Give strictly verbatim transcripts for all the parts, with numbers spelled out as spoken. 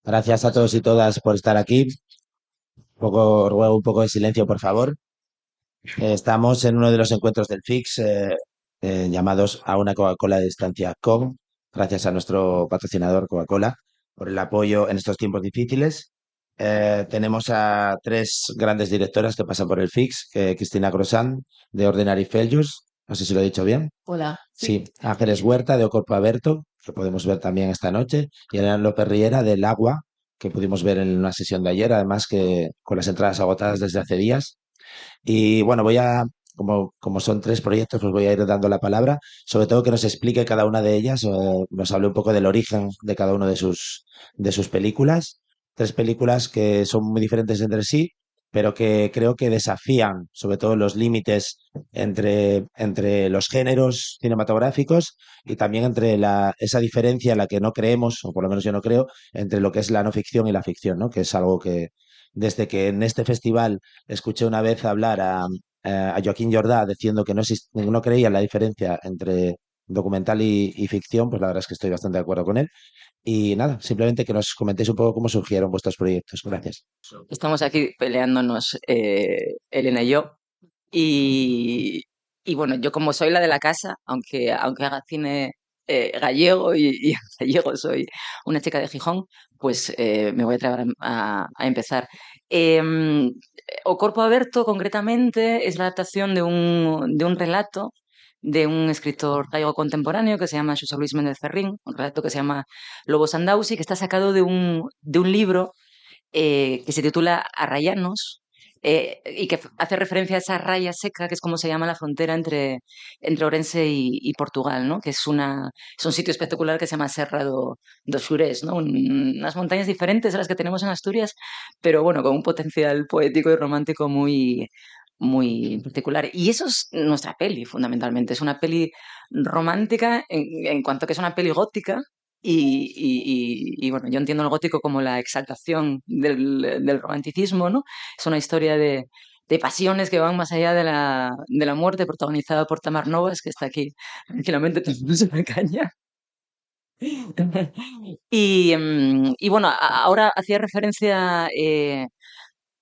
Gracias a todos y todas por estar aquí. Poco, ruego un poco de silencio, por favor. Eh, estamos en uno de los encuentros del fix, eh, eh, llamados A una Coca-Cola de distancia com, gracias a nuestro patrocinador Coca-Cola por el apoyo en estos tiempos difíciles. Eh, tenemos a tres grandes directoras que pasan por el fix, que Cristina Grosjean, de Ordinary Failures, no sé si lo he dicho bien. Hola. Sí, Ángeles Huerta, de O Corpo Aberto, que podemos ver también esta noche, y Elena López Riera, del Agua, que pudimos ver en una sesión de ayer, además que con las entradas agotadas desde hace días. Y bueno, voy a, como, como son tres proyectos, pues voy a ir dando la palabra, sobre todo que nos explique cada una de ellas, eh, nos hable un poco del origen de cada una de sus, de sus películas. Tres películas que son muy diferentes entre sí, pero que creo que desafían sobre todo los límites entre, entre los géneros cinematográficos y también entre la, esa diferencia en la que no creemos, o por lo menos yo no creo, entre lo que es la no ficción y la ficción, ¿no? Que es algo que, desde que en este festival escuché una vez hablar a, a Joaquín Jordá diciendo que no, exist- no creía en la diferencia entre documental y, y ficción, pues la verdad es que estoy bastante de acuerdo con él. Y nada, simplemente que nos comentéis un poco cómo surgieron vuestros proyectos. Gracias. Estamos aquí peleándonos, eh, Elena y yo. Y, y bueno, yo como soy la de la casa, aunque, aunque haga cine, eh, gallego y, y en gallego soy una chica de Gijón, pues, eh, me voy a atrever a, a- a empezar. Em, O Corpo Aberto, concretamente, es la adaptación de un, de un relato de un escritor gallego contemporáneo que se llama Xosé Luis Méndez Ferrín, un relato que se llama Lobos Andausi, que está sacado de un, de un libro, eh, que se titula Arrayanos, eh, y que f- hace referencia a esa raya seca, que es como se llama la frontera entre, entre Ourense y, y Portugal, ¿no? Que es, una, es un sitio espectacular que se llama Serra do, do Xurés, ¿no? Un- unas montañas diferentes a las que tenemos en Asturias, pero bueno, con un potencial poético y romántico muy, muy particular. Y eso es nuestra peli, fundamentalmente. Es una peli romántica en, en cuanto que es una peli gótica. Y, y- y- y, bueno, yo entiendo el gótico como la exaltación del, del romanticismo, ¿no? Es una historia de, de pasiones que van más allá de la, de la muerte, protagonizada por Tamar Novas, que está aquí tranquilamente tomándose una caña. Y, mm, y bueno, a- ahora hacía referencia, eh,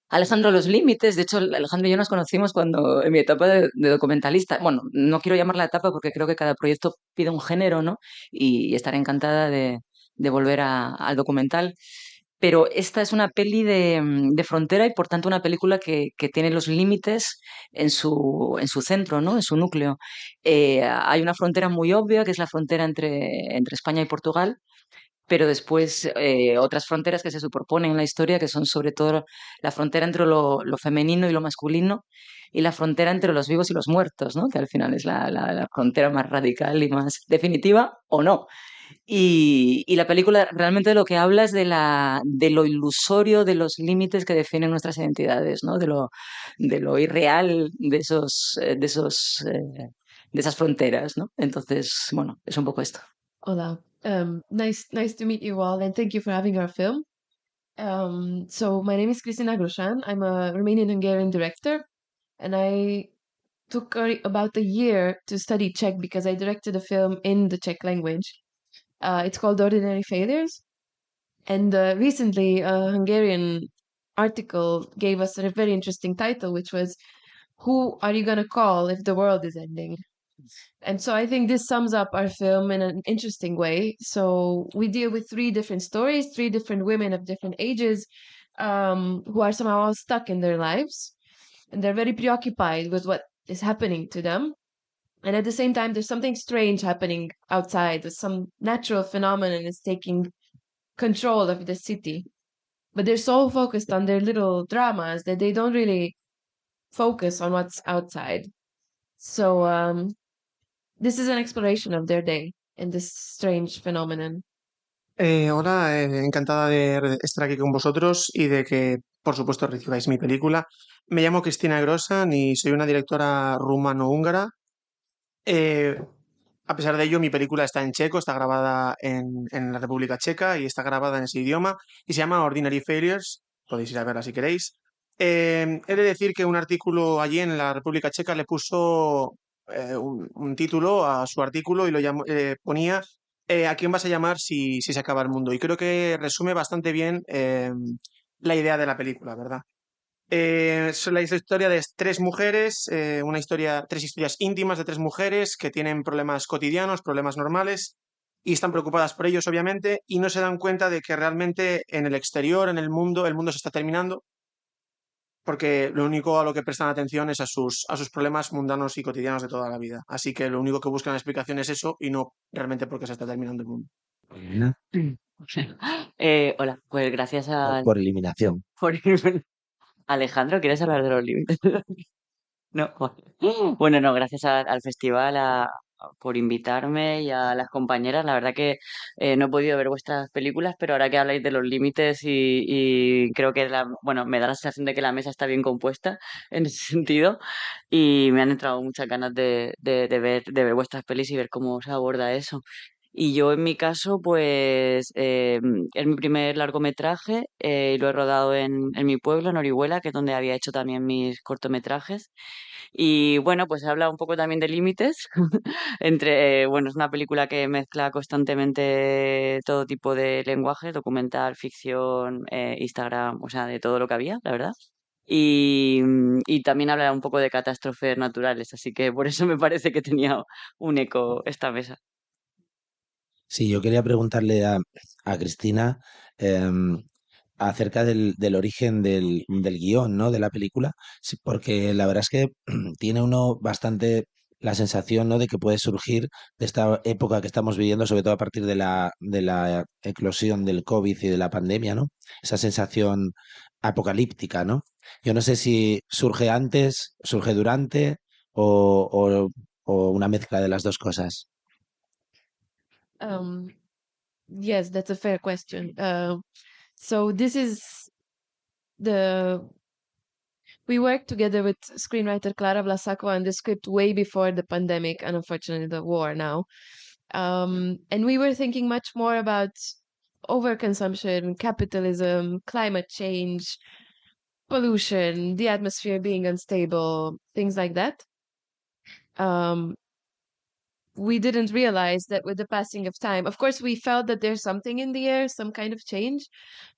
Alejandro a los límites. De hecho, Alejandro y yo nos conocimos cuando en mi etapa de, de documentalista. Bueno, no quiero llamarla etapa porque creo que cada proyecto pide un género, ¿no? Y, y estaré encantada de, de volver a- al documental. Pero esta es una peli de, mm, de frontera y por tanto una película que, que tiene los límites en su, en su centro, ¿no? En su núcleo. Eh, hay una frontera muy obvia, que es la frontera entre, entre España y Portugal, pero después, eh, otras fronteras que se superponen en la historia, que son sobre todo la frontera entre lo, lo femenino y lo masculino, y la frontera entre los vivos y los muertos, ¿no? Que al final es la, la- la frontera más radical y más definitiva, o no. Y, y la película realmente de lo que habla es de, la, de lo ilusorio de los límites que definen nuestras identidades, ¿no? De lo, de lo irreal de, esos, eh, de, esos, eh, de esas fronteras, ¿no? Entonces, bueno, es un poco esto. Hola. Um, nice, nice to meet you all, and thank you for having our film. Um, so my name is Cristina Grosjean. I'm a Romanian Hungarian director, and I took a- about a year to study Czech because I directed a film in the Czech language. Uh, it's called Ordinary Failures, and uh, recently a Hungarian article gave us a very interesting title, which was, "Who are you gonna call if the world is ending?" And so I think this sums up our film in an interesting way. So we deal with three different stories, three different women of different ages, um, who are somehow all stuck in their lives. And they're very preoccupied with what is happening to them. And at the same time, there's something strange happening outside. There's some natural phenomenon is taking control of the city. But they're so focused on their little dramas that they don't really focus on what's outside. So um, this is an exploration of their day and this strange phenomenon. Eh, hola, eh, encantada de re- estar aquí con vosotros y de que, por supuesto, recibáis mi película. Me llamo Cristina Grosjean y soy una directora rumano-húngara. Eh, a pesar de ello, mi película está en checo, está grabada en, en la República Checa y está grabada en ese idioma y se llama Ordinary Failures. Podéis ir a verla si queréis. Eh, he de decir que un artículo allí en la República Checa le puso eh, un, un título a su artículo y lo llamó, eh, ponía eh, ¿a quién vas a llamar si, si se acaba el mundo? Y creo que resume bastante bien, eh, la idea de la película, ¿verdad? Eh, es la historia de tres mujeres, eh, una historia, tres historias íntimas de tres mujeres que tienen problemas cotidianos, problemas normales, y están preocupadas por ellos, obviamente, y no se dan cuenta de que realmente en el exterior, en el mundo, el mundo se está terminando, porque lo único a lo que prestan atención es a sus, a sus problemas mundanos y cotidianos de toda la vida. Así que lo único que buscan explicación es eso y no realmente por qué se está terminando el mundo. Eh, hola, pues gracias a... Por eliminación. Por Alejandro, ¿quieres hablar de los límites? No. Bueno, no, gracias a, al festival, a, por invitarme y a las compañeras. La verdad que eh, no he podido ver vuestras películas, pero ahora que habláis de los límites y, y creo que la, bueno, me da la sensación de que la mesa está bien compuesta en ese sentido y me han entrado muchas ganas de, de, de ver, de ver vuestras pelis y ver cómo se aborda eso. Y yo en mi caso, pues eh, es mi primer largometraje eh, y lo he rodado en, en mi pueblo, en Orihuela, que es donde había hecho también mis cortometrajes. Y bueno, pues habla un poco también de límites entre, eh, bueno, es una película que mezcla constantemente todo tipo de lenguaje, documental, ficción, eh, Instagram, o sea, de todo lo que había, la verdad. Y, y también habla un poco de catástrofes naturales, así que por eso me parece que tenía un eco esta mesa. Sí, yo quería preguntarle a, a Cristina em, acerca del, del origen del, del guión, ¿no? De la película, sí, porque la verdad es que tiene uno bastante la sensación, ¿no? De que puede surgir de esta época que estamos viviendo, sobre todo a partir de la, de la eclosión del COVID y de la pandemia, ¿no? Esa sensación apocalíptica, ¿no? Yo no sé si surge antes, surge durante o, o- o una mezcla de las dos cosas. Um, yes, that's a fair question. Uh, so this is the we worked together with screenwriter Clara Blasaco on the script way before the pandemic and unfortunately the war now. Um, and we were thinking much more about overconsumption, capitalism, climate change, pollution, the atmosphere being unstable, things like that. Um, we didn't realize that with the passing of time, of course, we felt that there's something in the air, some kind of change,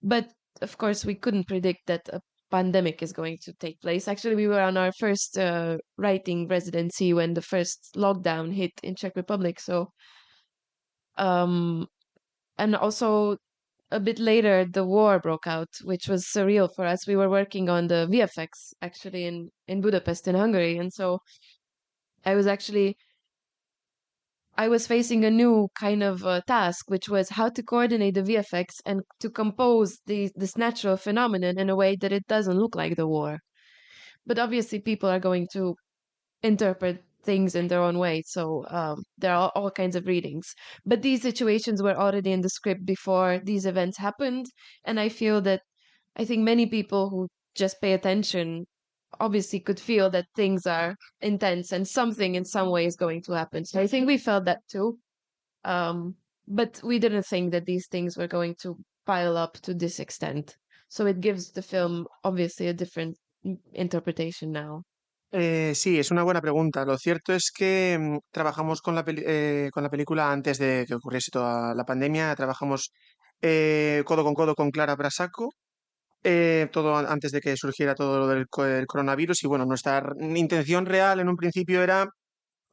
but of course, we couldn't predict that a pandemic is going to take place. Actually, we were on our first uh, writing residency when the first lockdown hit in Czech Republic. So, um, and also a bit later, the war broke out, which was surreal for us. We were working on the V F X actually in, in Budapest, in Hungary. And so I was actually I was facing a new kind of uh, task, which was how to coordinate the V F X and to compose the, this natural phenomenon in a way that it doesn't look like the war. But obviously, people are going to interpret things in their own way. So um, there are all kinds of readings. But these situations were already in the script before these events happened. And I feel that I think many people who just pay attention obviously could feel that things are intense and something in some way is going to happen. So I think we felt that too. Um, but we didn't think that these things were going to pile up to this extent. So it gives the film obviously a different interpretation now. Eh, sí, es una buena pregunta. Lo cierto es que mm, trabajamos con la, peli- eh, con la película antes de que ocurriese toda la pandemia. Trabajamos eh, codo con codo con Clara Brasaco, eh, todo an- antes de que surgiera todo lo del co- el coronavirus. Y bueno, nuestra r- intención real en un principio era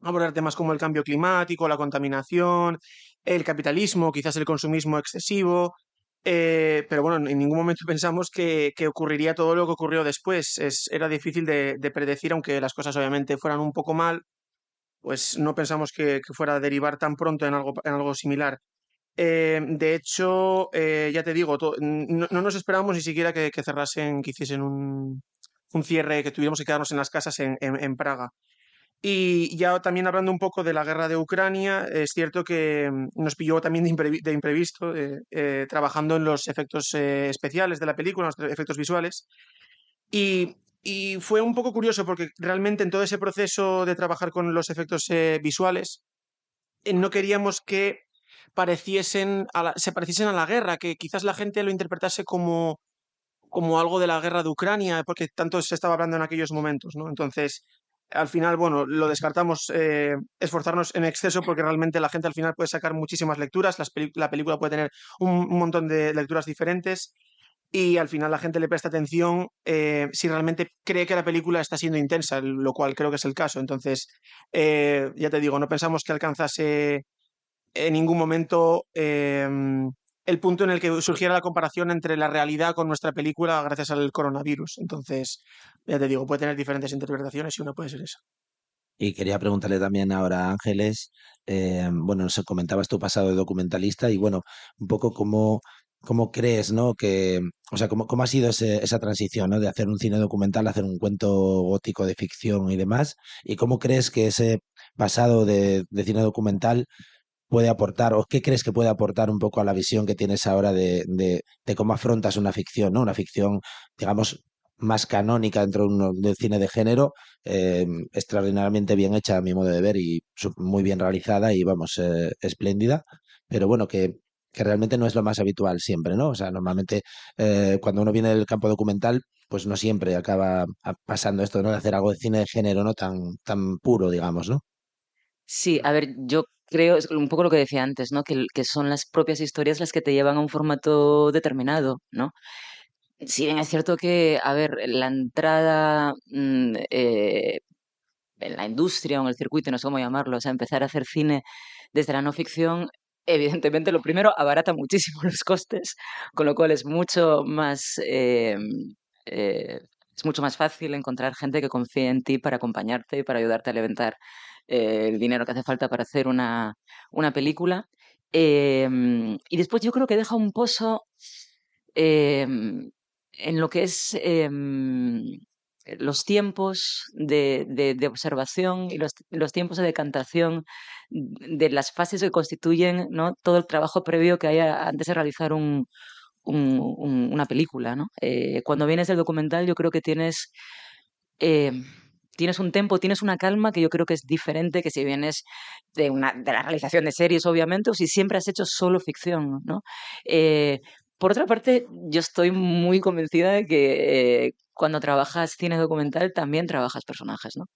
abordar temas como el cambio climático, la contaminación, el capitalismo, quizás el consumismo excesivo. Eh, pero bueno, en ningún momento pensamos que, que ocurriría todo lo que ocurrió después. Es, era difícil de, de predecir, aunque las cosas obviamente fueran un poco mal, pues no pensamos que, que fuera a derivar tan pronto en algo, en algo similar. Eh, de hecho, eh, ya te digo, to- n- no, no nos esperábamos ni siquiera que, que cerrasen, que hiciesen un, un cierre, que tuviéramos que quedarnos en las casas en, en- en Praga. Y ya también hablando un poco de la guerra de Ucrania, es cierto que mm, nos pilló también de, imprevi- de imprevisto, eh, eh, trabajando en los efectos eh, especiales de la película, en los efectos visuales. Y, y fue un poco curioso porque realmente en todo ese proceso de trabajar con los efectos eh, visuales, eh, no queríamos que pareciesen a la- se pareciesen a la guerra, que quizás la gente lo interpretase como, como algo de la guerra de Ucrania, porque tanto se estaba hablando en aquellos momentos, ¿no? Entonces, al final, bueno, lo descartamos, eh, esforzarnos en exceso, porque realmente la gente al final puede sacar muchísimas lecturas, las peli-, la película puede tener un, un montón de lecturas diferentes y al final la gente le presta atención, eh, si realmente cree que la película está siendo intensa, lo cual creo que es el caso. Entonces, eh, ya te digo, no pensamos que alcanzase en ningún momento, eh, el punto en el que surgiera la comparación entre la realidad con nuestra película gracias al coronavirus. Entonces, ya te digo, puede tener diferentes interpretaciones y una puede ser esa. Y quería preguntarle también ahora a Ángeles, eh, bueno, nos comentabas tu pasado de documentalista y, bueno, un poco cómo, cómo crees, ¿no? Que, o sea, cómo, cómo ha sido ese, esa transición, ¿no? De hacer un cine documental, hacer un cuento gótico de ficción y demás, y cómo crees que ese pasado de, de cine documental puede aportar, o qué crees que puede aportar un poco a la visión que tienes ahora de, de, de cómo afrontas una ficción, ¿no? Una ficción, digamos, más canónica dentro de un, del cine de género, eh, extraordinariamente bien hecha a mi modo de ver y su-, muy bien realizada y, vamos, eh, espléndida, pero bueno, que, que realmente no es lo más habitual siempre, ¿no? O sea, normalmente, eh, cuando uno viene del campo documental, pues no siempre acaba a-, pasando esto, ¿no? De hacer algo de cine de género, ¿no? Tan, tan puro, digamos, ¿no? Sí, a ver, yo creo, es un poco lo que decía antes, ¿no? Que, que son las propias historias las que te llevan a un formato determinado, ¿no? Si bien es cierto que, a ver, la entrada, mm, eh, en la industria o en el circuito, no sé cómo llamarlo, o sea, empezar a hacer cine desde la no ficción, evidentemente, lo primero, abarata muchísimo los costes, con lo cual es mucho más, eh, eh, es mucho más fácil encontrar gente que confíe en ti para acompañarte y para ayudarte a levantar, eh, el dinero que hace falta para hacer una, una película. Em, y después yo creo que deja un pozo, em, en lo que es, em, los tiempos de, de, de observación y los, los tiempos de decantación de las fases que constituyen, ¿no? Todo el trabajo previo que hay a-, antes de realizar un, un, un, una película, ¿no? Eh, cuando vienes del documental, yo creo que tienes, eh, tienes un tempo, tienes una calma que yo creo que es diferente que si vienes de una, de la realización de series, obviamente, o si siempre has hecho solo ficción, ¿no? Eh, por otra parte, yo estoy muy convencida de que, eh, cuando trabajas cine documental también trabajas personajes, ¿no?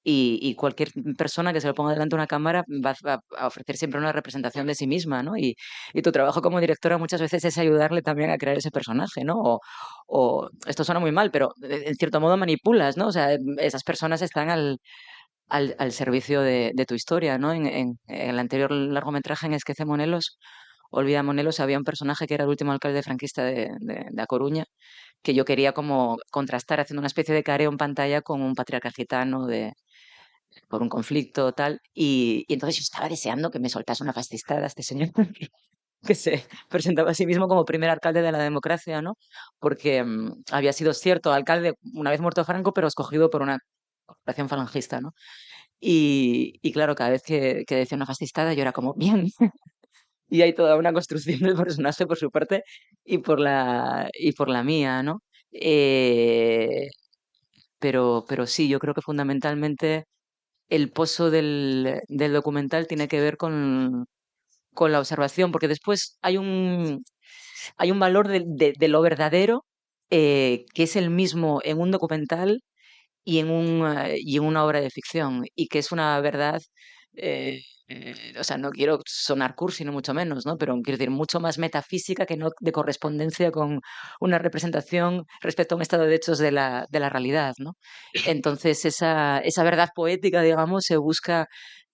Y, y cualquier persona que se le ponga delante una cámara va, va a ofrecer siempre una representación de sí misma, ¿no? Y, y tu trabajo como directora muchas veces es ayudarle también a crear ese personaje, ¿no? O, o esto suena muy mal, pero, eh, en cierto modo manipulas, ¿no? O sea, esas personas están al, al, al servicio de, de tu historia, ¿no? En, en, en el anterior largometraje, en Esquece Monelos, Olvida Monelos, había un personaje que era el último alcalde franquista de, de, de A Coruña, que yo quería como contrastar haciendo una especie de careo en pantalla con un patriarca gitano de, por un conflicto, tal, y, y entonces yo estaba deseando que me soltase una fascistada este señor, que se presentaba a sí mismo como primer alcalde de la democracia, ¿no? Porque, mm, había sido cierto alcalde una vez muerto Franco, pero escogido por una corporación falangista, ¿no? Y, y claro, cada vez que, que decía una fascistada, yo era como, "Bien". Y hay toda una construcción del personaje por su parte y por la, y por la mía, ¿no? Eh, pero, pero sí, yo creo que fundamentalmente el pozo del, del documental tiene que ver con, con la observación, porque después hay un, hay un valor de, de, de lo verdadero, eh, que es el mismo en un documental y en un, eh, y en una obra de ficción, y que es una verdad, eh, eh, o sea, no quiero sonar cursi, ni mucho menos, ¿no? Pero quiero decir, mucho más metafísica que no de correspondencia con una representación respecto a un estado de hechos de la, de la realidad, ¿no? Entonces, esa, esa verdad poética, digamos, se busca,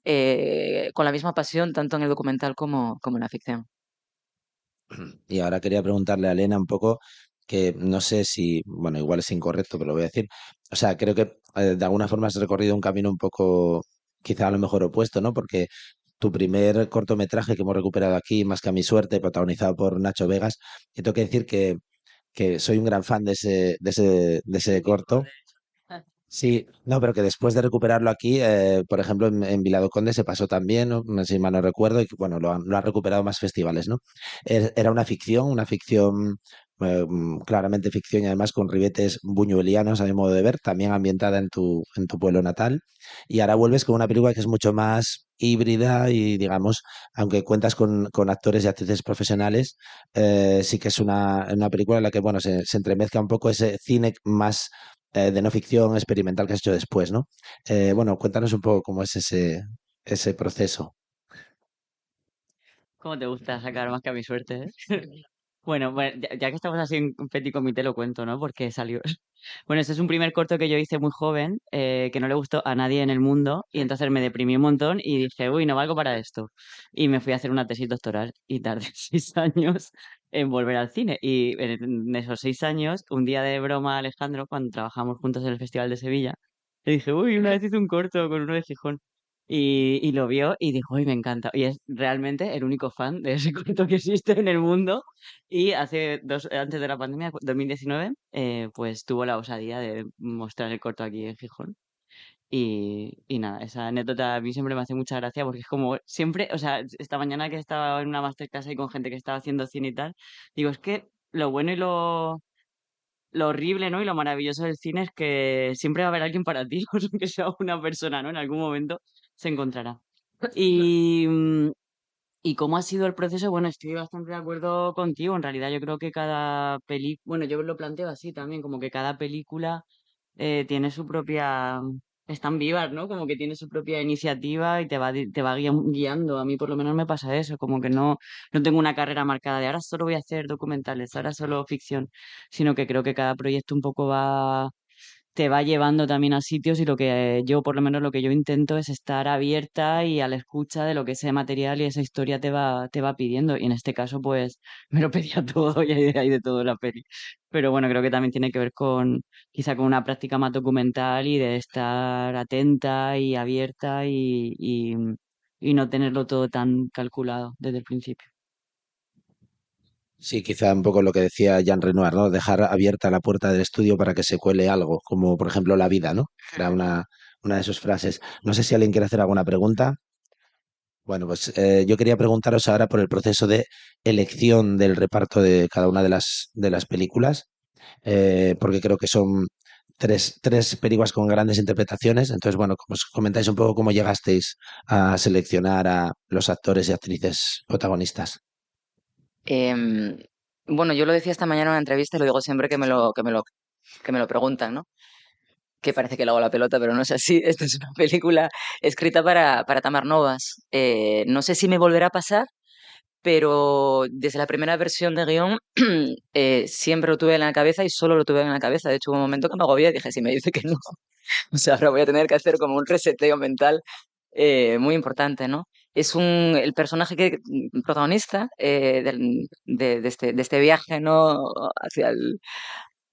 eh, con la misma pasión, tanto en el documental como, como en la ficción. Y ahora quería preguntarle a Elena un poco, que no sé si, bueno, igual es incorrecto, pero lo voy a decir. O sea, creo que, eh, de alguna forma has recorrido un camino un poco, quizá a lo mejor opuesto, ¿no? Porque tu primer cortometraje que hemos recuperado aquí, Más que a mi suerte, protagonizado por Nacho Vegas, y tengo que decir que, que soy un gran fan de ese, de ese, de ese corto. Sí, no, pero que después de recuperarlo aquí, eh, por ejemplo, en, en Vila do Conde se pasó también, ¿no? Si mal no recuerdo, y que, bueno, lo han, lo han recuperado más festivales, ¿no? Er-, era una ficción, una ficción, eh, mm, claramente ficción y además con ribetes buñuelianos, a mi modo de ver, también ambientada en tu, en tu pueblo natal. Y ahora vuelves con una película que es mucho más híbrida y, digamos, aunque cuentas con, con actores y actrices profesionales, eh, sí que es una, una película en la que, bueno, se, se entremezcla un poco ese cine más eh, de no ficción experimental que has hecho después, ¿no? Eh, bueno, cuéntanos un poco cómo es ese, ese proceso. ¿Cómo te gusta sacar más que a mi suerte, eh? Bueno, bueno, ya, ya que estamos así en petit comité, lo cuento, ¿no? Porque salió. Bueno, este es un primer corto que yo hice muy joven, eh, que no le gustó a nadie en el mundo, y entonces me deprimí un montón y dije, uy, no valgo para esto. Y me fui a hacer una tesis doctoral y tardé seis años en volver al cine. Y en esos seis años, un día de broma, Alejandro, cuando trabajamos juntos en el Festival de Sevilla, le dije, uy, una vez hice un corto con uno de Gijón. Y, y lo vio y dijo, uy, me encanta. Y es realmente el único fan de ese corto que existe en el mundo. Y hace dos, antes de la pandemia, dos mil diecinueve, eh, pues tuvo la osadía de mostrar el corto aquí en Gijón. Y, y nada, esa anécdota a mí siempre me hace mucha gracia porque es como siempre, o sea, esta mañana que estaba en una masterclass ahí con gente que estaba haciendo cine y tal, digo, es que lo bueno y lo, lo horrible, ¿no? Y lo maravilloso del cine es que siempre va a haber alguien para ti, aunque sea una persona, ¿no? En algún momento se encontrará. Y, mm, y cómo ha sido el proceso, bueno, estoy bastante de acuerdo contigo. En realidad yo creo que cada película, bueno, yo lo planteo así también, como que cada película eh, tiene su propia, están vivas, ¿no? Como que tiene su propia iniciativa y te va, di- te va guian- guiando. A mí por lo menos me pasa eso, como que no, no tengo una carrera marcada de ahora solo voy a hacer documentales, ahora solo ficción, sino que creo que cada proyecto un poco va, te va llevando también a sitios y lo que yo, por lo menos lo que yo intento es estar abierta y a la escucha de lo que ese material y esa historia te va, te va pidiendo. Y en este caso, pues, me lo pedía todo y hay, hay de todo en la peli. Pero bueno, creo que también tiene que ver con, quizá con una práctica más documental y de estar atenta y abierta y, y, y no tenerlo todo tan calculado desde el principio. Sí, quizá un poco lo que decía Jean Renoir, ¿no? Dejar abierta la puerta del estudio para que se cuele algo, como por ejemplo la vida, ¿no? Era una, una de sus frases. No sé si alguien quiere hacer alguna pregunta. Bueno, pues eh, yo quería preguntaros ahora por el proceso de elección del reparto de cada una de las, de las películas, eh, porque creo que son tres, tres películas con grandes interpretaciones. Entonces, bueno, como os comentáis un poco cómo llegasteis a seleccionar a los actores y actrices protagonistas. Em, bueno, yo lo decía esta mañana en una entrevista y lo digo siempre que me lo, que me lo, que me lo preguntan, ¿no? Que parece que le hago la pelota, pero no es así. Esta es una película escrita para, para Tamar Novas. Eh, no sé si me volverá a pasar, pero desde la primera versión de guión eh, siempre lo tuve en la cabeza y solo lo tuve en la cabeza. De hecho, hubo un momento que me agobié y dije, si me dice que no, o sea, ahora voy a tener que hacer como un reseteo mental eh, muy importante, ¿no? Es un, el personaje que mm, protagonista eh, del- de, de este, de este viaje, ¿no? Hacia el,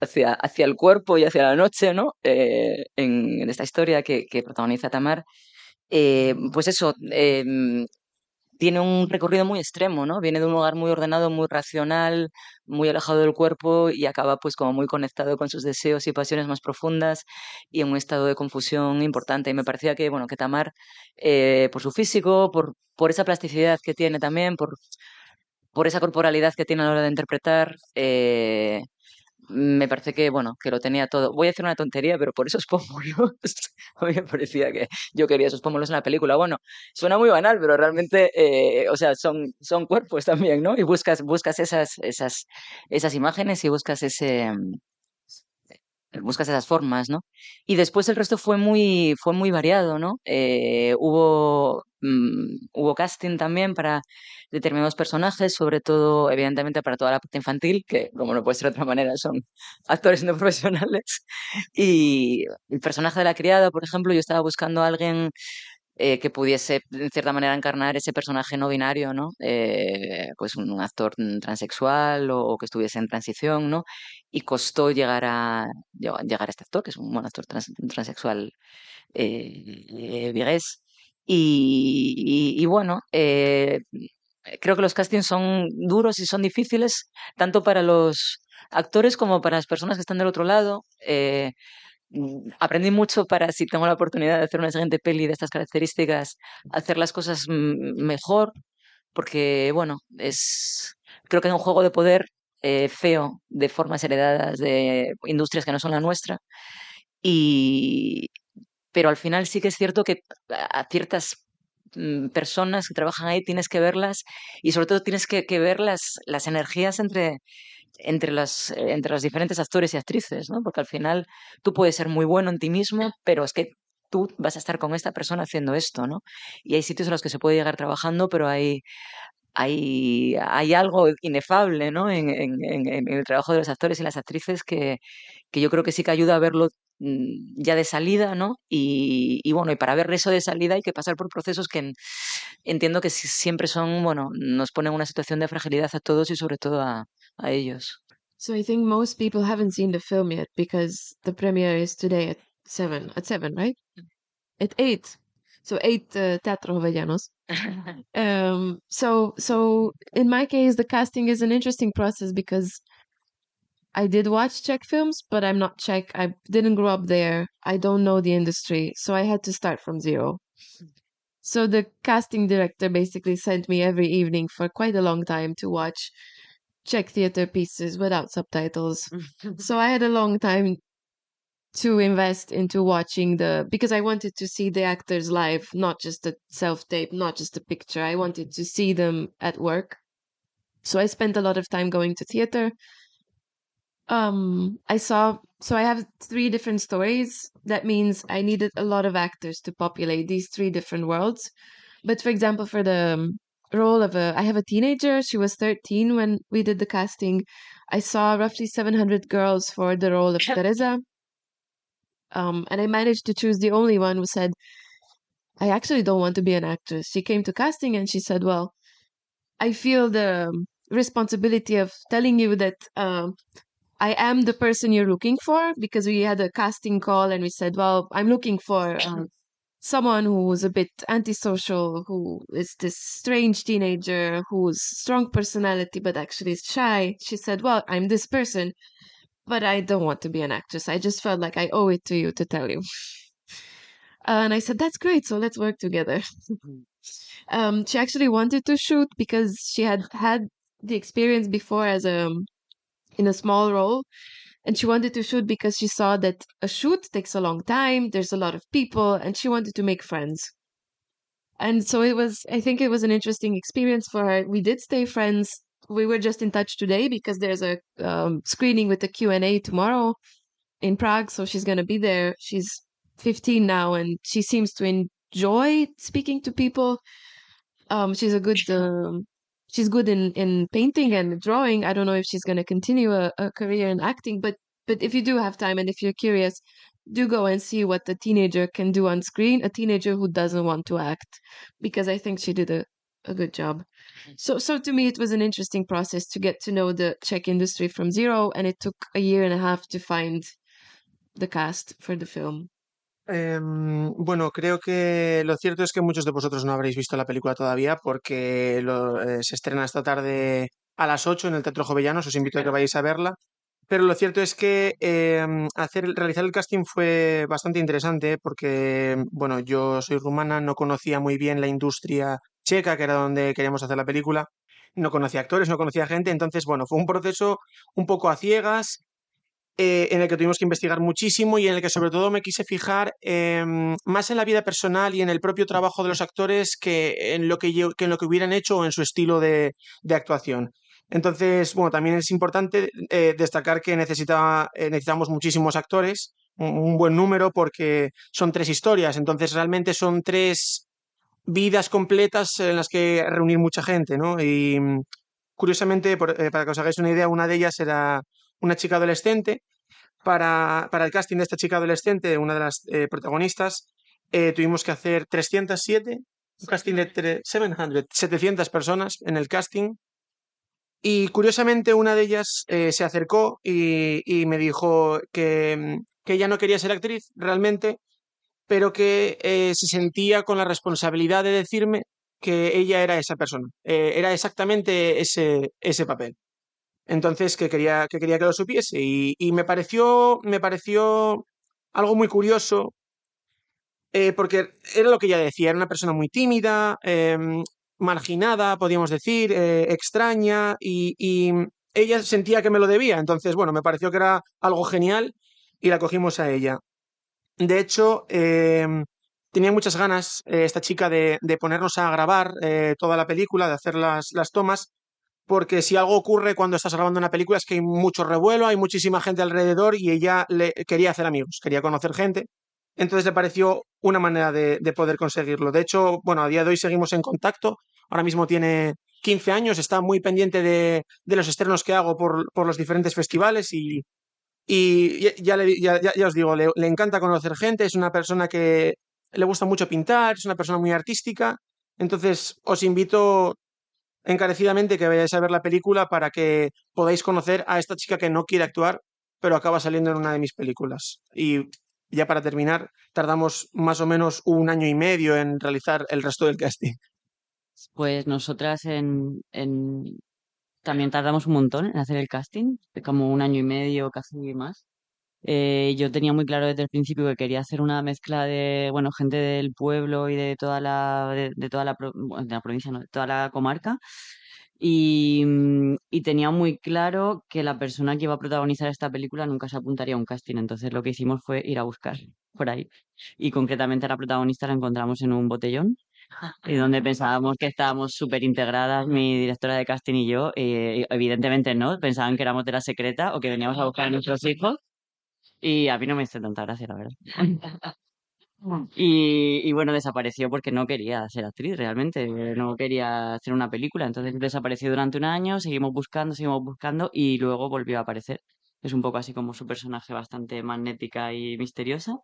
hacia, hacia el cuerpo y hacia la noche, ¿no? Eh, en, en esta historia que, que protagoniza Tamar. Eh, pues eso, eh, tiene un recorrido muy extremo, ¿no? Viene de un lugar muy ordenado, muy racional, muy alejado del cuerpo y acaba pues como muy conectado con sus deseos y pasiones más profundas y en un estado de confusión importante. Y me parecía que, bueno, que Tamar, eh, por su físico, por, por esa plasticidad que tiene también, por, por esa corporalidad que tiene a la hora de interpretar, eh, me parece que, bueno, que lo tenía todo. Voy a decir una tontería, pero por esos pómulos, a mí me parecía que yo quería esos pómulos en la película. Bueno, suena muy banal, pero realmente, eh, o sea, son, son cuerpos también, ¿no? Y buscas, buscas esas, esas, esas imágenes y buscas ese, mm, buscas esas formas, ¿no? Y después el resto fue muy, fue muy variado, ¿no? Eh, hubo, mm, hubo casting también para determinados personajes, sobre todo, evidentemente, para toda la parte infantil, que como no puede ser de otra manera, son actores no profesionales. Y el personaje de la criada, por ejemplo, yo estaba buscando a alguien eh, que pudiese, en cierta manera, encarnar ese personaje no binario, ¿no? Eh, pues un, un actor mm, transexual o, o que estuviese en transición, ¿no? Y costó llegar a, llega- llegar a este actor, que es un buen actor trans- transexual eh, eh, vigués. Y, y- y bueno, eh, creo que los castings son duros y son difíciles, tanto para los actores como para las personas que están del otro lado. Eh, mm, aprendí mucho para, si tengo la oportunidad de hacer una siguiente peli de estas características, hacer las cosas mm, mejor, porque, bueno, es, creo que hay un juego de poder eh, feo de formas heredadas de industrias que no son la nuestra. Y, pero al final sí que es cierto que a ciertas mm, personas que trabajan ahí tienes que verlas y sobre todo tienes que, que ver las, las energías entre, entre las, entre los diferentes actores y actrices, ¿no? Porque al final tú puedes ser muy bueno en ti mismo, pero es que tú vas a estar con esta persona haciendo esto, ¿no? Y hay sitios en los que se puede llegar trabajando, pero hay, hay, hay algo inefable, ¿no? En, en, en, en el trabajo de los actores y las actrices que, que yo creo que sí que ayuda a verlo mm, ya de salida, ¿no? Y, y bueno, y para ver eso de salida hay que pasar por procesos que en- entiendo que si- siempre son, bueno, nos ponen una situación de fragilidad a todos y sobre todo a, a ellos. So I think most people haven't seen the film yet because the premiere is today at seven. At seven, right? At eight. So eight uh, Teatro Jovellanos. Um, so so in my case, the casting is an interesting process because I did watch Czech films, but I'm not Czech. I didn't grow up there. I don't know the industry, so I had to start from zero. So the casting director basically sent me every evening for quite a long time to watch Czech theater pieces without subtitles. So I had a long time to invest into watching the, because I wanted to see the actors live, not just the self tape, not just the picture. I wanted to see them at work. So I spent a lot of time going to theater. Um, I saw, so I have three different stories. That means I needed a lot of actors to populate these three different worlds. But for example, for the um, role of a, I have a teenager. She was thirteen when we did the casting. I saw roughly seven hundred girls for the role of Teresa. Um, and I managed to choose the only one who said, "I actually don't want to be an actress." She came to casting and she said, "Well, I feel the responsibility of telling you that um, I am the person you're looking for," because we had a casting call and we said, "Well, I'm looking for um, someone who's a bit antisocial, who is this strange teenager, who's strong personality, but actually is shy." She said, "Well, I'm this person, but I don't want to be an actress. I just felt like I owe it to you to tell you." And I said, "That's great, so let's work together." Um, she actually wanted to shoot because she had had the experience before as a in a small role, and she wanted to shoot because she saw that a shoot takes a long time, there's a lot of people, and she wanted to make friends. And so it was, I think it was an interesting experience for her. We did stay friends. We were just in touch today because there's a um, screening with a Q and A tomorrow in Prague, so she's going to be there. She's fifteen now, and she seems to enjoy speaking to people. Um, she's a good, um, she's good in, in painting and drawing. I don't know if she's going to continue a, a career in acting, but but if you do have time and if you're curious, do go and see what the teenager can do on screen. A teenager who doesn't want to act, because I think she did a, a good job. So, so to me, it was an interesting process to get to know the Czech industry from zero, and it took a year and a half to find the cast for the film. Em, bueno, creo que lo cierto es que muchos de vosotros no habréis visto la película todavía porque lo- eh, se estrena esta tarde a las ocho en el Teatro Jovellanos. Os invito a que vayáis a verla. Pero lo cierto es que em, hacer, realizar el casting fue bastante interesante porque, bueno, yo soy rumana, no conocía muy bien la industria checa, que era donde queríamos hacer la película, no conocía actores, no conocía gente, entonces, bueno, fue un proceso un poco a ciegas eh, en el que tuvimos que investigar muchísimo y en el que sobre todo me quise fijar em, más en la vida personal y en el propio trabajo de los actores que en lo que, yo- que en lo que hubieran hecho o en su estilo de, de actuación. Entonces, bueno, también es importante eh, destacar que necesitaba, eh, necesitamos muchísimos actores, un, un buen número, porque son tres historias, entonces realmente son tres vidas completas en las que reunir mucha gente, ¿no? Y mm, curiosamente, por- eh, para que os hagáis una idea, una de ellas era una chica adolescente. Para, para el casting de esta chica adolescente, una de las eh, protagonistas, eh, tuvimos que hacer trescientas siete, un casting de tre- seven hundred, setecientas personas en el casting. Y curiosamente una de ellas eh, se acercó y, y me dijo que, mm, que ella no quería ser actriz realmente, pero que eh, se sentía con la responsabilidad de decirme que ella era esa persona, eh, era exactamente ese, ese papel. Entonces, que quería, que quería que lo supiese y, y me pareció, me pareció algo muy curioso, eh, porque era lo que ella decía, era una persona muy tímida, em, marginada, podríamos decir, eh, extraña, y, y ella sentía que me lo debía. Entonces, bueno, me pareció que era algo genial y la cogimos a ella. De hecho, em, tenía muchas ganas eh, esta chica de, de ponernos a grabar eh, toda la película, de hacer las, las tomas, porque si algo ocurre cuando estás grabando una película es que hay mucho revuelo, hay muchísima gente alrededor y ella le, quería hacer amigos, quería conocer gente. Entonces le pareció una manera de, de poder conseguirlo. De hecho, bueno, a día de hoy seguimos en contacto. Ahora mismo tiene quince años, está muy pendiente de, de los estrenos que hago por, por los diferentes festivales y, y ya, ya le- ya- ya- ya os digo, le, le encanta conocer gente, es una persona que le gusta mucho pintar, es una persona muy artística. Entonces, os invito encarecidamente que vayáis a ver la película para que podáis conocer a esta chica que no quiere actuar, pero acaba saliendo en una de mis películas. Y ya para terminar, tardamos más o menos un año y medio en realizar el resto del casting. Pues nosotras en, en- también tardamos un montón en hacer el casting, como un año y medio, casi más. Eh, yo tenía muy claro desde el principio que quería hacer una mezcla de, bueno, gente del pueblo y de toda la, de, de toda la, pro- bueno, de la provincia, no, de toda la comarca. Y, mm, y tenía muy claro que la persona que iba a protagonizar esta película nunca se apuntaría a un casting. Entonces lo que hicimos fue ir a buscar por ahí. Y concretamente a la protagonista la encontramos en un botellón, y donde pensábamos que estábamos súper integradas, mi directora de casting y yo. Eh, evidentemente no, pensaban que éramos de la secreta o que veníamos a buscar a nuestros hijos. Y a mí no me hizo tanta gracia, la verdad. Y, y bueno, desapareció porque no quería ser actriz realmente, no quería hacer una película, entonces desapareció durante un año, seguimos buscando, seguimos buscando y luego volvió a aparecer. Es un poco así como su personaje, bastante magnética y misteriosa.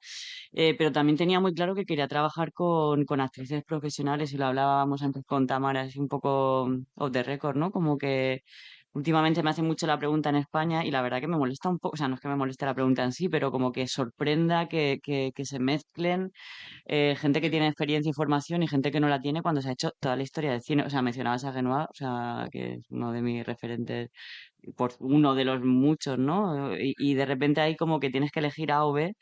Eh, pero también tenía muy claro que quería trabajar con, con actrices profesionales, y lo hablábamos antes con Tamara, es un poco off the record, ¿no? Como que últimamente me hacen mucho la pregunta en España y la verdad que me molesta un poco, o sea, no es que me moleste la pregunta en sí, pero como que sorprenda que, que- que se mezclen eh, gente que tiene experiencia y formación y gente que no la tiene cuando se ha hecho toda la historia del cine. O sea, mencionabas a Renoir, o sea, que es uno de mis referentes, por uno de los muchos, ¿no? Y, y de repente ahí como que tienes que elegir A o B,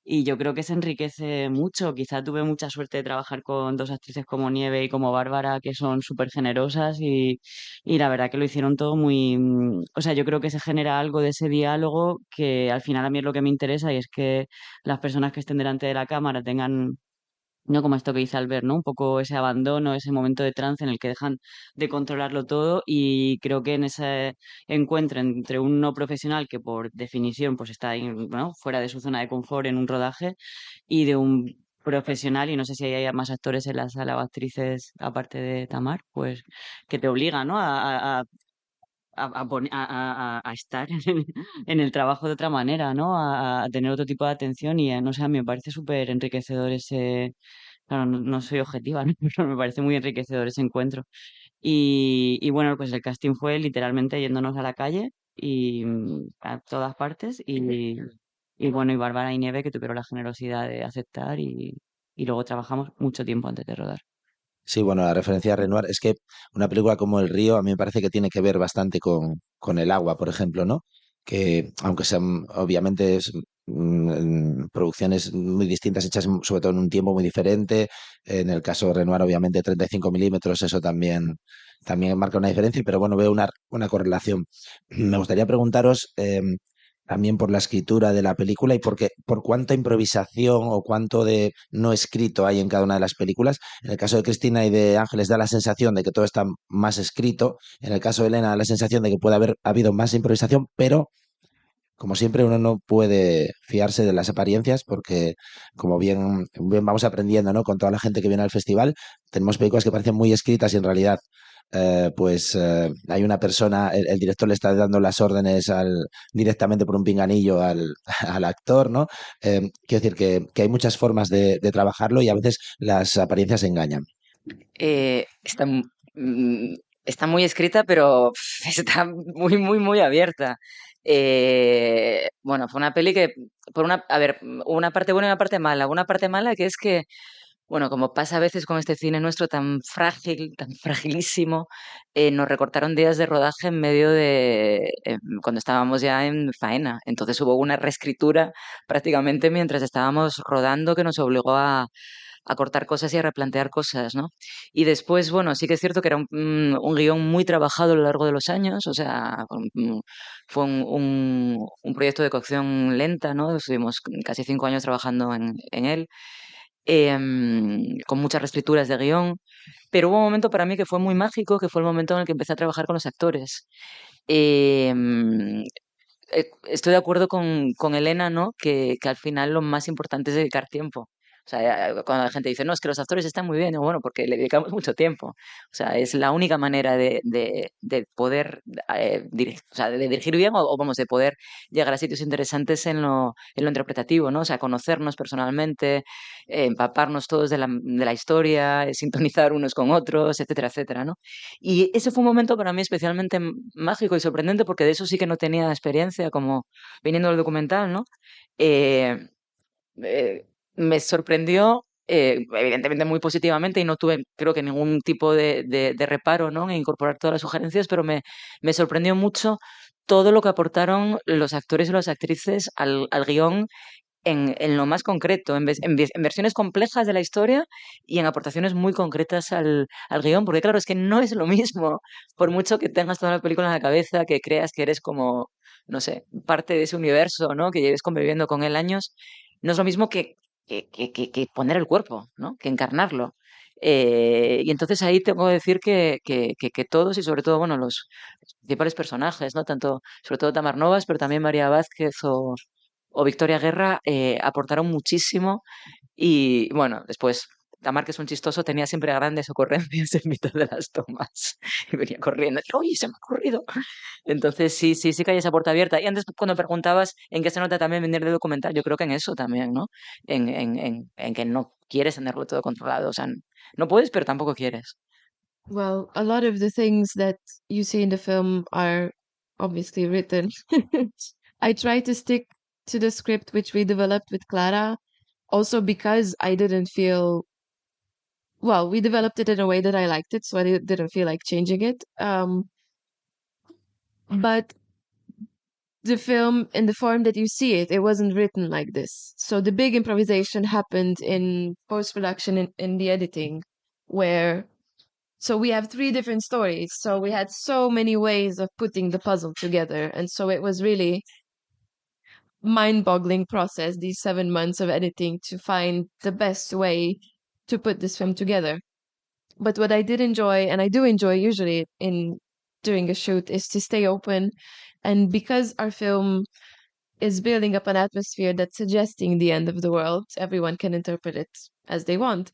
y yo creo que se enriquece mucho. Quizá tuve mucha suerte de trabajar con dos actrices como Nieve y como Bárbara, que son súper generosas y, y la verdad que lo hicieron todo muy, mm, o sea, yo creo que se genera algo de ese diálogo que al final a mí es lo que me interesa, y es que las personas que estén delante de la cámara tengan, ¿no? Como esto que dice Albert, ¿no? Un poco ese abandono, ese momento de trance en el que dejan de controlarlo todo, y creo que en ese encuentro entre un no profesional que por definición pues está ahí, ¿no? Fuera de su zona de confort en un rodaje, y de un profesional, y no sé si hay más actores en la sala o actrices aparte de Tamar, pues que te obliga, ¿no? A, a- a- a- a pon- a- a- a- a estar en el trabajo de otra manera, ¿no? A, a tener otro tipo de atención y, eh, no sé, a mí me parece súper enriquecedor ese, claro, no, no soy objetiva, ¿no? Pero me parece muy enriquecedor ese encuentro. Y, y bueno, pues el casting fue literalmente yéndonos a la calle y mm, a todas partes y, y bueno, y Bárbara y Nieve que tuvieron la generosidad de aceptar y, y luego trabajamos mucho tiempo antes de rodar. Sí, bueno, la referencia a Renoir es que una película como El Río a mí me parece que tiene que ver bastante con, con el agua, por ejemplo, ¿no? Que aunque sean, obviamente, es, mm, producciones muy distintas, hechas sobre todo en un tiempo muy diferente, en el caso de Renoir, obviamente, treinta y cinco milímetros, eso también, también marca una diferencia, pero bueno, veo una, una correlación. Me gustaría preguntaros, em, también por la escritura de la película y porque, por cuánta improvisación o cuánto de no escrito hay en cada una de las películas. En el caso de Cristina y de Ángeles da la sensación de que todo está más escrito. En el caso de Elena da la sensación de que puede haber habido más improvisación, pero como siempre uno no puede fiarse de las apariencias porque, como bien, bien vamos aprendiendo, ¿no? Con toda la gente que viene al festival, tenemos películas que parecen muy escritas y en realidad eh, pues eh, hay una persona, el, el director le está dando las órdenes al, directamente por un pinganillo al, al actor, ¿no? Eh, quiero decir que, que hay muchas formas de, de trabajarlo y a veces las apariencias engañan. Eh, está, mu- mm, está muy escrita, pero está muy, muy, muy abierta. Eh, bueno, fue una peli que, por una, a ver, hubo una parte buena y una parte mala. Una parte mala que es que, bueno, como pasa a veces con este cine nuestro tan frágil, tan fragilísimo, eh, nos recortaron días de rodaje en medio de, eh, cuando estábamos ya en faena. Entonces hubo una reescritura prácticamente mientras estábamos rodando que nos obligó a, a cortar cosas y a replantear cosas, ¿no? Y después, bueno, sí que es cierto que era un, un guión muy trabajado a lo largo de los años, o sea, fue un, un, un proyecto de cocción lenta, ¿no? Estuvimos casi cinco años trabajando en, en él. em, con muchas reescrituras de guión, pero hubo un momento para mí que fue muy mágico, que fue el momento en el que empecé a trabajar con los actores. Em, eh, estoy de acuerdo con, con Elena, ¿no? Que, que al final lo más importante es dedicar tiempo. O sea, eh, cuando la gente dice, no, es que los actores están muy bien, digo, bueno, porque le dedicamos mucho tiempo. O sea, es la única manera de, de, de poder eh, dirigir, o sea, de dirigir bien o, o, vamos, de poder llegar a sitios interesantes en lo, en lo interpretativo, ¿no? O sea, conocernos personalmente, eh, empaparnos todos de la, de la historia, eh, sintonizar unos con otros, etcétera, etcétera, ¿no? Y ese fue un momento para mí especialmente m- mágico y sorprendente porque de eso sí que no tenía experiencia como viniendo del documental, ¿no? Eh, eh, me sorprendió, eh, evidentemente muy positivamente, y no tuve, creo que, ningún tipo de, de- de reparo, ¿no? En incorporar todas las sugerencias, pero me, me sorprendió mucho todo lo que aportaron los actores y las actrices al, al guión en, en lo más concreto, en, ve- en ve- en versiones complejas de la historia y en aportaciones muy concretas al, al guión, porque claro, es que no es lo mismo, por mucho que tengas toda la película en la cabeza, que creas que eres como, no sé, parte de ese universo, ¿no? Que lleves conviviendo con él años, no es lo mismo que, que, que- que- que poner el cuerpo, ¿no? Que encarnarlo. Eh, y entonces ahí tengo que decir que, que- que- que todos y sobre todo, bueno, los, los principales personajes, ¿no? Tanto, sobre todo Tamar Novas, pero también María Vázquez o, o Victoria Guerra, eh, aportaron muchísimo. Y bueno, después Tamar, que es un chistoso, tenía siempre grandes ocurrencias en mitad de las tomas y venía corriendo, oye, se me ha ocurrido. Entonces sí, sí, sí que hay esa puerta abierta. Y antes, cuando preguntabas en qué se nota también venir de documental, yo creo que en eso también, ¿no? En, en, en, en que no quieres tenerlo todo controlado, o sea, no puedes, pero tampoco quieres. Well, a lot of the things that you see in the film are obviously written. I try to stick to the script which we developed with Clara, also because I didn't feel, well, we developed it in a way that I liked it, so I di- didn't feel like changing it. Um, but the film, in the form that you see it, it wasn't written like this. So the big improvisation happened in post production, in, in the editing, where, so we have three different stories. So we had so many ways of putting the puzzle together. And so it was really mind boggling process, these seven months of editing, to find the best way to put this film together. But what I did enjoy, and I do enjoy usually in during a shoot, is to stay open. And because our film is building up an atmosphere that's suggesting the end of the world, everyone can interpret it as they want.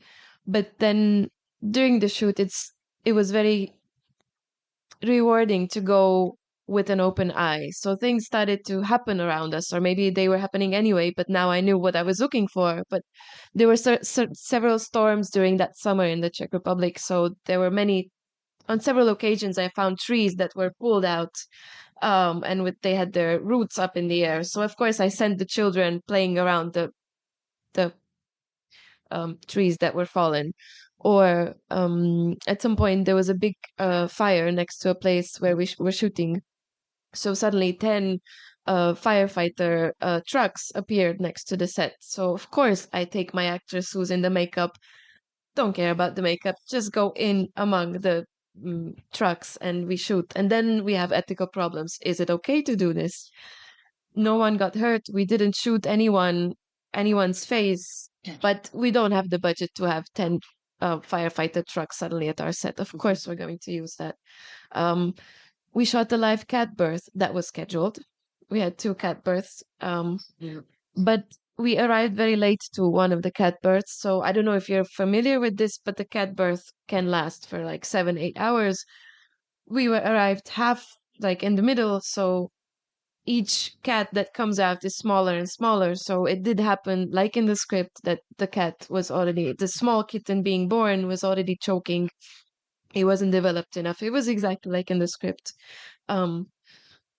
But then during the shoot, it's it was very rewarding to go with an open eye. So things started to happen around us, or maybe they were happening anyway, but now I knew what I was looking for. But there were cer- cer- several storms during that summer in the Czech Republic, so there were many, on several occasions, I found trees that were pulled out, um, and with, they had their roots up in the air. So of course, I sent the children playing around the the um, trees that were fallen. Or um, at some point, there was a big uh, fire next to a place where we sh- were shooting. So suddenly, ten uh, firefighter uh, trucks appeared next to the set. So, of course, I take my actress who's in the makeup, don't care about the makeup, just go in among the mm, trucks and we shoot. And then we have ethical problems. Is it okay to do this? No one got hurt. We didn't shoot anyone, anyone's face, but we don't have the budget to have ten uh, firefighter trucks suddenly at our set. Of course, we're going to use that. Um, we shot a live cat birth that was scheduled. We had two cat births, um, but we arrived very late to one of the cat births. So I don't know if you're familiar with this, but the cat birth can last for like seven, eight hours. We were arrived half, like, in the middle, so each cat that comes out is smaller and smaller. So it did happen, like in the script, that the cat was already, the small kitten being born was already choking. It wasn't developed enough. It was exactly like in the script. Um,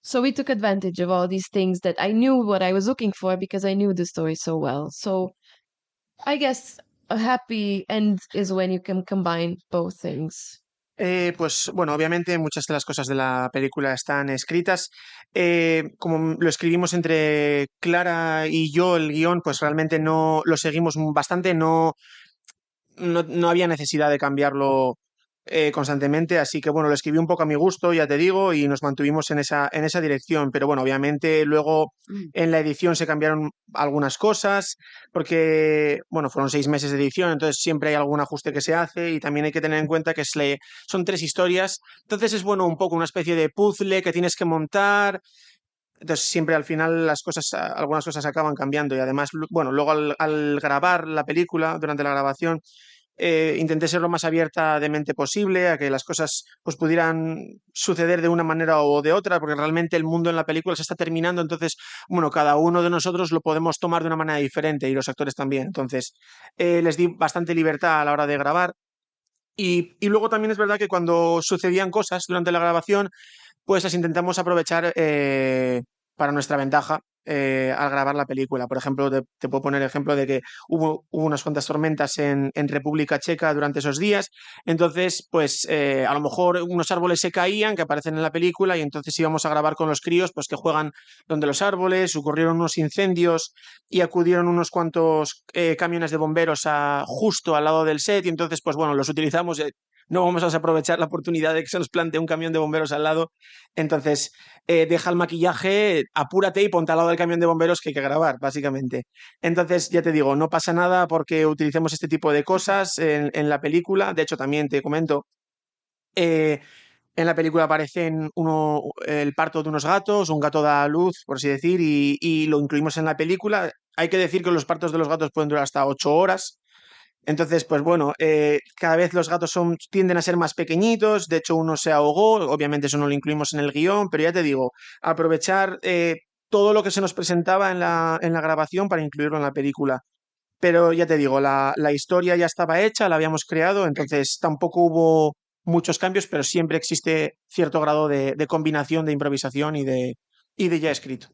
so we took advantage of all these things that I knew what I was looking for because I knew the story so well. So I guess a happy end is when you can combine both things. Eh, pues bueno, obviamente muchas de las cosas de la película están escritas. Eh, como lo escribimos entre Clara y yo el guión, pues realmente no lo seguimos bastante, no, no, no había necesidad de cambiarlo eh, constantemente, así que, bueno, lo escribí un poco a mi gusto, ya te digo, y nos mantuvimos en esa, en esa dirección, pero bueno, obviamente luego en la edición se cambiaron algunas cosas, porque, bueno, fueron seis meses de edición, entonces siempre hay algún ajuste que se hace y también hay que tener en cuenta que es le- son tres historias, entonces es, bueno, un poco una especie de puzzle que tienes que montar, entonces siempre al final las cosas, a- algunas cosas acaban cambiando y además, lu- bueno, luego al, al grabar la película, durante la grabación, eh, intenté ser lo más abierta de mente posible a que las cosas pues pudieran suceder de una manera o de otra, porque realmente el mundo en la película se está terminando, entonces, bueno, cada uno de nosotros lo podemos tomar de una manera diferente y los actores también, entonces eh, les di bastante libertad a la hora de grabar. Y, y luego también es verdad que cuando sucedían cosas durante la grabación, pues las intentamos aprovechar eh, para nuestra ventaja eh, al grabar la película. Por ejemplo, te, te puedo poner el ejemplo de que hubo, hubo unas cuantas tormentas en, en República Checa durante esos días, entonces, pues eh, a lo mejor unos árboles se caían, que aparecen en la película, y entonces íbamos a grabar con los críos, pues que juegan donde los árboles, ocurrieron unos incendios y acudieron unos cuantos eh, camiones de bomberos a, justo al lado del set, y entonces, pues bueno, los utilizamos, eh, no vamos a desaprovechar la oportunidad de que se nos plantee un camión de bomberos al lado. Entonces, eh, deja el maquillaje, apúrate y ponte al lado del camión de bomberos que hay que grabar, básicamente. Entonces, ya te digo, no pasa nada porque utilicemos este tipo de cosas en, en la película. De hecho, también te comento, eh, en la película aparecen uno, el parto de unos gatos, un gato da a luz, por así decir, y, y lo incluimos en la película. Hay que decir que los partos de los gatos pueden durar hasta ocho horas. Entonces, pues bueno, eh, cada vez los gatos son, tienden a ser más pequeñitos, de hecho uno se ahogó, obviamente eso no lo incluimos en el guión, pero ya te digo, aprovechar eh, todo lo que se nos presentaba en la, en la grabación para incluirlo en la película. Pero ya te digo, la, la historia ya estaba hecha, la habíamos creado, entonces tampoco hubo muchos cambios, pero siempre existe cierto grado de, de combinación, de improvisación y de, y de ya escrito.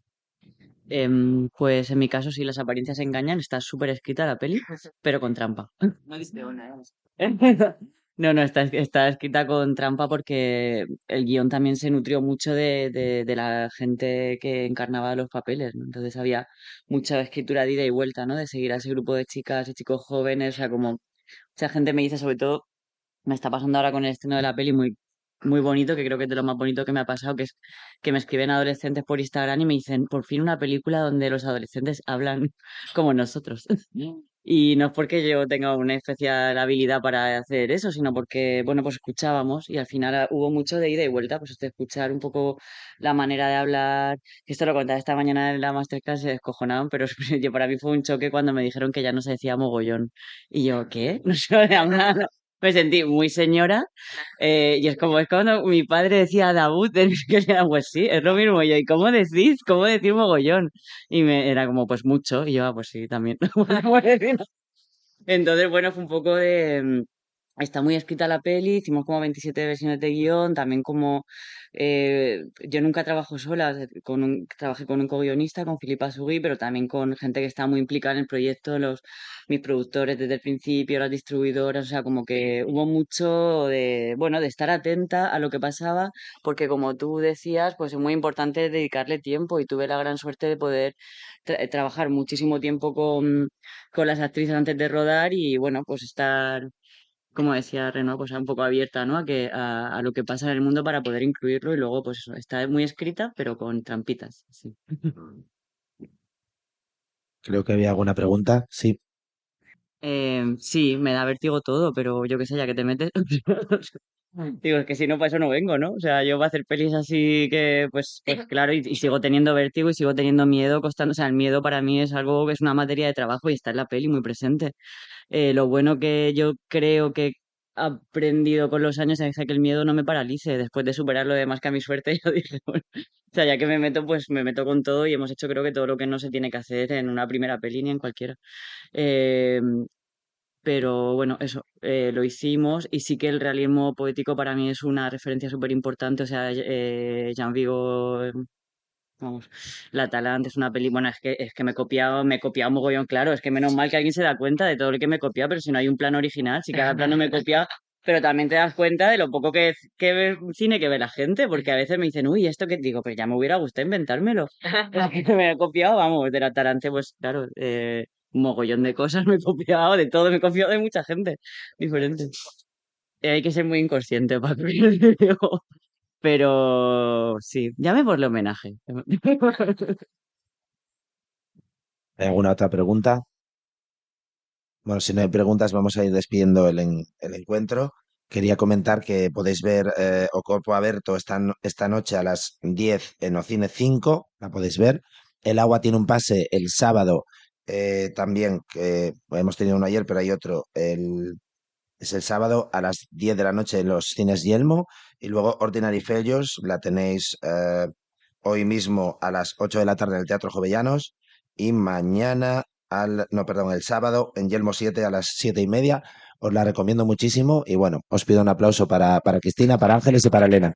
Em, pues en mi caso, sí, las apariencias engañan, está súper escrita la peli, pero con trampa. No diste una, ¿eh? No, no, está, está escrita con trampa porque el guión también se nutrió mucho de, de, de la gente que encarnaba los papeles, ¿no? Entonces había mucha escritura de ida y vuelta, ¿no? De seguir a ese grupo de chicas y chicos jóvenes, o sea, como mucha gente me dice, sobre todo, me está pasando ahora con el estreno de la peli muy, muy bonito, que creo que es de lo más bonito que me ha pasado, que es que me escriben adolescentes por Instagram y me dicen, por fin una película donde los adolescentes hablan como nosotros. Y no es porque yo tenga una especial habilidad para hacer eso, sino porque, bueno, pues escuchábamos y al final ah, hubo mucho de ida y vuelta, pues de escuchar un poco la manera de hablar. Esto lo contaba esta mañana en la masterclass, se descojonaban, pero yo, para mí fue un choque cuando me dijeron que ya no se decía mogollón. Y yo, ¿qué? No se lo había hablado. Me sentí muy señora eh, y es como, es cuando mi padre decía Daud, que era, pues sí, es lo mismo. Y yo, ¿y cómo decís? ¿Cómo decir mogollón? Y me era como, pues mucho. Y yo, ah, pues sí, también. Entonces, bueno, fue un poco de... mm, Está muy escrita la peli, hicimos como veintisiete versiones de guión, también como eh, yo nunca trabajo sola, con un, trabajé con un co-guionista, con Filipa Sugui, pero también con gente que está muy implicada en el proyecto, los, mis productores desde el principio, las distribuidoras, o sea, como que hubo mucho de, bueno, de estar atenta a lo que pasaba, porque como tú decías, pues es muy importante dedicarle tiempo y tuve la gran suerte de poder tra trabajar muchísimo tiempo con, con las actrices antes de rodar y, bueno, pues estar como decía Renoa, pues un poco abierta, ¿no? A, que, a, a, lo que pasa en el mundo para poder incluirlo y luego, pues eso, está muy escrita, pero con trampitas. Sí. Creo que había alguna pregunta. Sí. Eh, sí, me da vértigo todo, pero yo qué sé, ya que te metes. Digo, es que si no, para eso no vengo, ¿no? O sea, yo voy a hacer pelis así que, pues, pues claro, y, y, sigo teniendo vértigo y sigo teniendo miedo constante. O sea, el miedo para mí es algo que es una materia de trabajo y está en la peli muy presente. Eh, lo bueno que yo creo que he aprendido con los años es que el miedo no me paralice. Después de superar lo demás, que a mi suerte, yo dije, bueno, o sea, ya que me meto, pues me meto con todo y hemos hecho creo que todo lo que no se tiene que hacer en una primera peli ni en cualquiera. Eh, pero bueno, eso, eh, lo hicimos y sí que el realismo poético para mí es una referencia súper importante, o sea, eh, Jean Vigo, eh, vamos, La Talante es una peli, bueno, es que, es que me he copiado, me he copiado mogollón, claro, es que menos mal que alguien se da cuenta de todo lo que me he copiado, pero si no hay un plano original, si cada plano me he copiado, pero también te das cuenta de lo poco que, que cine que ve la gente, porque a veces me dicen, uy, esto que digo, pero ya me hubiera gustado inventármelo, me he copiado, vamos, de La Talante, pues claro, eh, un mogollón de cosas me he copiado, de todo, me he copiado de mucha gente diferente. Eh, hai que ser mui inconsciente pa creer, digo. Pero sí, ya me por l'homenaje. ¿Hay alguna otra pregunta? Bueno, si no hay preguntas, vamos a ir despidiendo el, en- el encuentro. Quería comentar que podéis ver eh, O Corpo Aberto esta, no- esta noche a las diez en Ocine cinco, la podéis ver. El Agua tiene un pase el sábado eh, también, que hemos tenido uno ayer, pero hay otro, el, es el sábado a las diez de la noche en los cines Yelmo. Y luego Ordinary Failures la tenéis eh, hoy mismo a las ocho de la tarde en el Teatro Jovellanos y mañana al, no, perdón, el sábado en Yelmo siete a las siete y media. Os la recomiendo muchísimo y bueno, os pido un aplauso para, para Cristina, para Ángeles y para Elena.